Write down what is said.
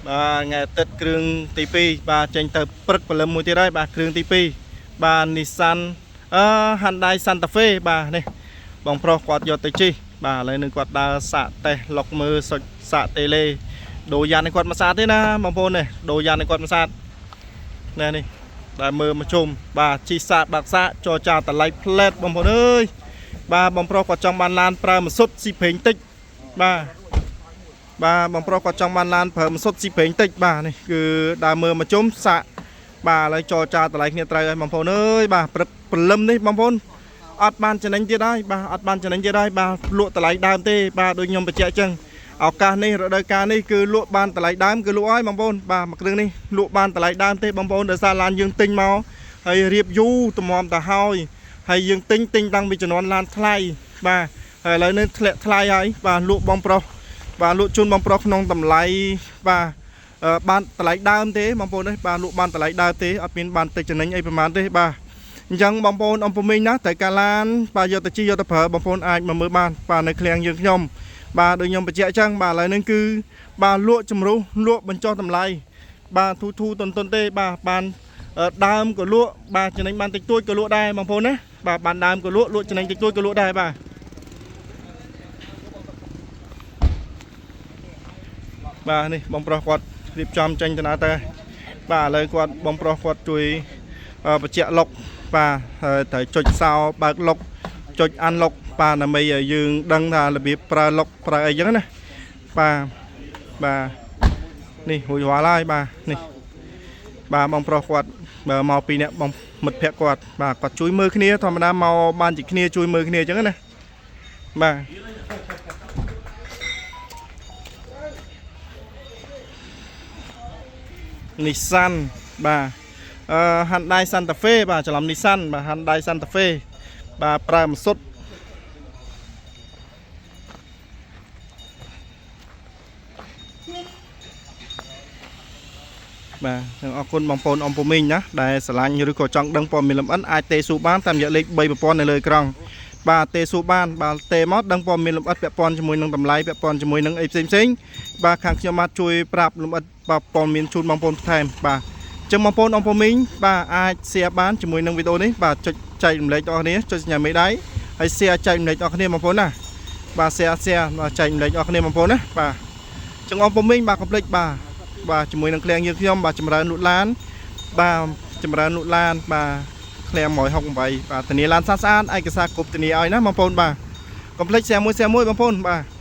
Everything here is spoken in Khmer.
បាទថ្ងៃអាទិត្យគ្រឿងទី2បាទចេញទៅព្រឹកព្រលឹមមួយទៀតហើយបាទគ្រឿងទី2បាទ Nissan អឺ Hyundai Santa Fe បាទនេះបងប្រុសគាត់យកទៅជិះបាទឥឡូវនឹងគាត់ដើរសាកតេស្តលុកមើលសុចសាកតេឡេដូរយ៉ានឲ្យគាត់មកសាកទេណាបងប្អូននេះដូរយ៉ានឲ្យគាត់មកសាកណែនេះដែលមើលមកជុំបាទជិះសាកបាក់សាកចរចាតម្លៃផ្លែតបងប្អូនអើយបាទបងប្រុសគាត់ចង់បានឡានប្រើម៉ាស៊ុតស៊ីប្រេងតិចបាទ បាទបងប្រុសគាត់ចង់បានឡានប្រើម៉ាស៊ុតស៊ីប្រេងតិចបាទនេះគឺដើរមើលមកជុំសាក់បាទឥឡូវចរចាតម្លៃគ្នាត្រូវហើយបងប្អូនអើយបាទព្រឹកព្រលឹមនេះបងប្អូនអត់បានចំណេញទៀតហើយបាទអត់បានចំណេញទៀតហើយបាទលក់តម្លៃដើមទេបាទដូចខ្ញុំបញ្ជាក់អញ្ចឹងឱកាសនេះរដូវកាលនេះគឺលក់បានតម្លៃដើមគឺលក់ហើយបងប្អូនបាទមួយគ្រឿងនេះលក់បានតម្លៃដើមទេបងប្អូនដោយសារឡានយើងទិញមកហើយរៀបយូរតម្រាំទៅហើយហើយយើងទិញទិញតាំងពីជំនាន់ឡានថ្លៃបាទហើយឥឡូវនេះធ្លាក់ថ្លៃហើយបាទលក់បងប្រុស បាទលក់ជូនបងប្រុសក្នុងតម្លៃបាទអឺបានតម្លៃដើមទេបងប្អូននេះបាទលក់បានតម្លៃដើមទេអត់មានបានតិចចំណេញអីប្រហែលទេបាទអញ្ចឹងបងប្អូនអំពូមីងណាត្រូវការឡានបាទយកទៅជិះយកទៅប្រើបងប្អូនអាចមកមើលបានបាទនៅឃ្លាំងយើងខ្ញុំបាទដូចខ្ញុំបញ្ជាក់អញ្ចឹងបាទឥឡូវនេះគឺបាទលក់ជំរុះលក់បញ្ចុះតម្លៃបាទធូធូតុនតុនទេបាទបានអឺដើមក៏លក់បាទចំណេញបានតិចតួចក៏លក់ដែរបងប្អូនណាបាទបានដើមក៏លក់លក់ចំណេញតិចតួចក៏លក់ដែរបាទ បាទនេះបងប្រុសគាត់រៀបចំចេញទៅណាទៅបាទឥឡូវគាត់បងប្រុសគាត់ជួយអឺបញ្ជាក់លុកបាទហើយត្រូវចុចសោបើកលុកចុចអានលុកបាទដើម្បីឲ្យយើងដឹងថារបៀបប្រើលុកប្រើអីចឹងណាបាទបាទនេះរួចរាល់ហើយបាទនេះបាទបងប្រុសគាត់បើមកពីអ្នកបងមិត្តភក្តិគាត់បាទគាត់ជួយមើលគ្នាធម្មតាមកបានជាគ្នាជួយមើលគ្នាចឹងណាបាទ Nissan បាទអឺ Hyundai Santa Fe បាទច្រឡំ Nissan បាទ Hyundai Santa Fe បាទប្រើម៉ាស៊ុតបាទចឹងអរគុណបងប្អូនអំពូមីងណាដែលស្រឡាញ់ឬក៏ចង់ដឹងព័ត៌មានលម្អិតអាចទេសួរបានតាមរយៈលេខ3ប្រព័ន្ធនៅលើអេក្រង់បាទទេសួរបានបាទទេមកដឹងព័ត៌មានលម្អិតពាក់ព័ន្ធជាមួយនឹងតម្លៃពាក់ព័ន្ធជាមួយនឹងអីផ្សេងផ្សេងៗបាទខាងខ្ញុំបាទជួយប្រាប់លម្អិតបាទព័ត៌មានជូនបងប្អូនបន្ថែមបាទ ចឹងបងប្អូនអំពូមីងបាទអាច share បានជាមួយនឹងវីដេអូនេះបាទចុចចែករំលែកដល់គ្នាចុចសញ្ញាមេដៃហើយ share ចែករំលែកដល់គ្នាបងប្អូនណាបាទ share share បាទចែករំលែកដល់គ្នាបងប្អូនណាបាទចឹងអំពូមីងបាទកុំភ្លេចបាទបាទជាមួយនឹងឃ្លាំងយើងខ្ញុំបាទចម្រើនលក់ឡានបាទចម្រើនលក់ឡានបាទឃ្លាំង168បាទធានាឡានស្អាតស្អាតឯកសារគ្រប់ធានាឲ្យណាបងប្អូនបាទកុំភ្លេច share មួយ share មួយបងប្អូនបាទ។